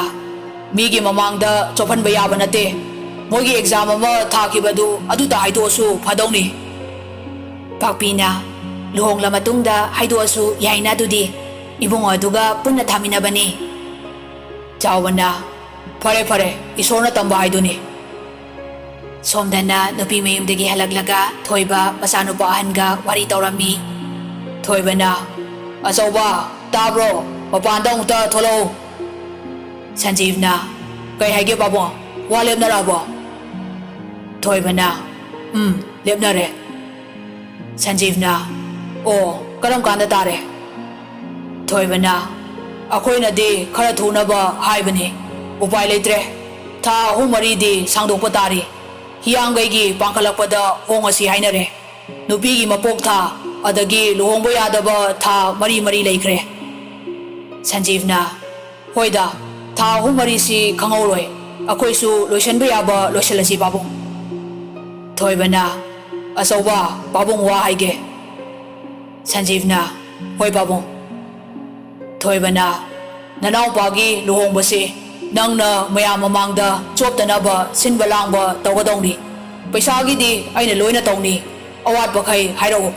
"ꯃꯤꯒꯤ ꯃꯃꯥꯡꯗ ꯆꯣꯞꯍꯟꯕ ꯌꯥꯕ ꯅꯠꯇꯦ꯫ ꯃꯣꯏꯒꯤ ꯑꯦꯛꯖꯥꯝ ꯑꯃ ꯊꯥꯈꯤꯕꯗꯨ ꯑꯗꯨꯇ ꯍꯥꯏꯗꯣꯛꯑꯁꯨ ꯐꯗꯧꯅꯤ꯫" ꯄꯥꯛꯄꯤꯅ, "ꯂꯨꯍꯣꯡꯂ ꯃꯇꯨꯡꯗ ꯍꯥꯏꯗꯣꯛꯑꯁꯨ ꯌꯥꯏꯅ, ꯑꯗꯨꯗꯤ ꯏꯕꯨꯡꯉꯣ ꯑꯗꯨꯒ ꯄꯨꯟꯅ ꯊꯥꯃꯤꯟꯅꯕꯅꯤ꯫" ꯆꯥꯎꯕꯅ, "ꯐꯔꯦ, ꯐꯔꯦ, ꯏꯁꯣꯔꯅ ꯇꯝꯕ ꯍꯥꯏꯗꯨꯅꯤ꯫" ꯁꯣꯝꯗꯅ ꯅꯨꯄꯤ ꯃꯌꯨꯝꯗꯒꯤ ꯍꯜꯂꯛꯂꯒ ꯊꯣꯏꯕ ꯃꯆꯥꯅꯨꯄꯥ ꯑꯍꯟꯒ ꯋꯥꯔꯤ ꯇꯧꯔꯝꯃꯤ꯫ ꯊꯣꯏꯕꯅ, "ꯑꯆꯧꯕ, ꯇꯥꯕ꯭ꯔꯣ? ꯃꯄꯥꯟꯗ ꯑꯃꯨꯛꯇ ꯊꯣꯛꯂꯛꯎ꯫" ꯁꯟꯖꯤꯕꯅ, "ꯀꯩ ꯍꯥꯏꯒꯦ ꯄꯥꯕꯨꯡ? ꯋꯥ ꯂꯦꯞꯅꯔꯛꯑꯕꯣ?" ꯊꯣꯏꯕꯅ, "ꯎꯝ, ꯂꯦꯞꯅꯔꯦ꯫" ꯁꯟꯖꯤꯕꯅ, "ꯑꯣ, ꯀꯔꯝ ꯀꯥꯟꯗ ꯇꯥꯔꯦ?" ꯊꯣꯏꯕꯅ, "ꯑꯩꯈꯣꯏꯅꯗꯤ ꯈꯔ ꯊꯨꯅꯕ ꯍꯥꯏꯕꯅꯤ, ꯎꯄꯥꯏ ꯂꯩꯇ꯭ꯔꯦ, ꯊꯥ ꯑꯍꯨꯝ ꯃꯔꯤꯗꯤ ꯁꯥꯡꯗꯣꯛꯄ ꯇꯥꯔꯤ꯫ ꯍꯤꯌꯥꯡꯒꯩꯒꯤ ꯄꯥꯡꯈꯠꯂꯛꯄꯗ ꯍꯣꯡꯉꯁꯤ ꯍꯥꯏꯅꯔꯦ꯫ ꯅꯨꯄꯤꯒꯤ ꯃꯄꯣꯛ ꯊꯥ, ꯑꯗꯒꯤ ꯂꯨꯍꯣꯡꯕ ꯌꯥꯗꯕ ꯊꯥ ꯃꯔꯤ ꯃꯔꯤ ꯂꯩꯈ꯭ꯔꯦ꯫" ꯁꯟꯖꯤꯕꯅ, ꯍꯣꯏꯗ, ꯊꯥ ꯑꯍꯨꯝ ꯃꯔꯤꯁꯤ ꯈꯪꯍꯧꯔꯣꯏ꯫ ꯑꯩꯈꯣꯏꯁꯨ ꯂꯣꯏꯁꯤꯟꯕ ꯌꯥꯕ ꯂꯣꯏꯁꯤꯜꯂꯁꯤ ꯄꯥꯕꯨꯡ꯫ ꯊꯣꯏꯕꯅ, ꯑꯆꯧꯕ, ꯄꯥꯕꯨꯡ ꯋꯥ ꯍꯥꯏꯒꯦ꯫ ꯁꯟꯖꯤꯕꯅ, ꯍꯣꯏ ꯄꯥꯕꯨꯡ꯫ ꯊꯣꯏꯕꯅ, ꯅꯅꯥꯎꯄꯥꯒꯤ ꯂꯨꯍꯣꯡꯕꯁꯤ ꯅꯪꯅ ꯃꯌꯥꯝ ꯃꯃꯥꯡꯗ ꯆꯣꯞꯇꯅꯕ ꯁꯤꯟꯕ ꯂꯥꯡꯕ ꯇꯧꯒꯗꯧꯅꯤ꯫ ꯄꯩꯁꯥꯒꯤꯗꯤ ꯑꯩꯅ ꯂꯣꯏꯅ ꯇꯧꯅꯤ꯫ ꯑꯋꯥꯠꯄꯈꯩ ꯍꯥꯏꯔꯛꯎ꯫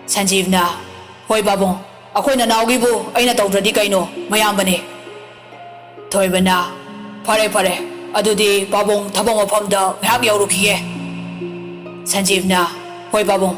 ꯁꯟꯖꯤꯕꯅ, ꯍꯣꯏ ꯄꯥꯕꯨꯡ, ꯑꯩꯈꯣꯏ ꯅꯅꯥꯎꯒꯤꯕꯨ ꯑꯩꯅ ꯇꯧꯗ꯭ꯔꯗꯤ ꯀꯩꯅꯣ, ꯃꯌꯥꯝꯕꯅꯦ꯫ ꯊꯣꯏꯕꯅ, ꯐꯔꯦ ꯐꯔꯦ, ꯑꯗꯨꯗꯤ ꯄꯥꯕꯨꯡ ꯊꯕꯛ ꯃꯐꯝꯗ ꯉꯥꯏꯍꯥꯛ ꯌꯧꯔꯨꯈꯤꯒꯦ꯫ ꯁꯟꯖꯤꯕꯅ, ꯍꯣꯏ ꯄꯥꯕꯨꯡ꯫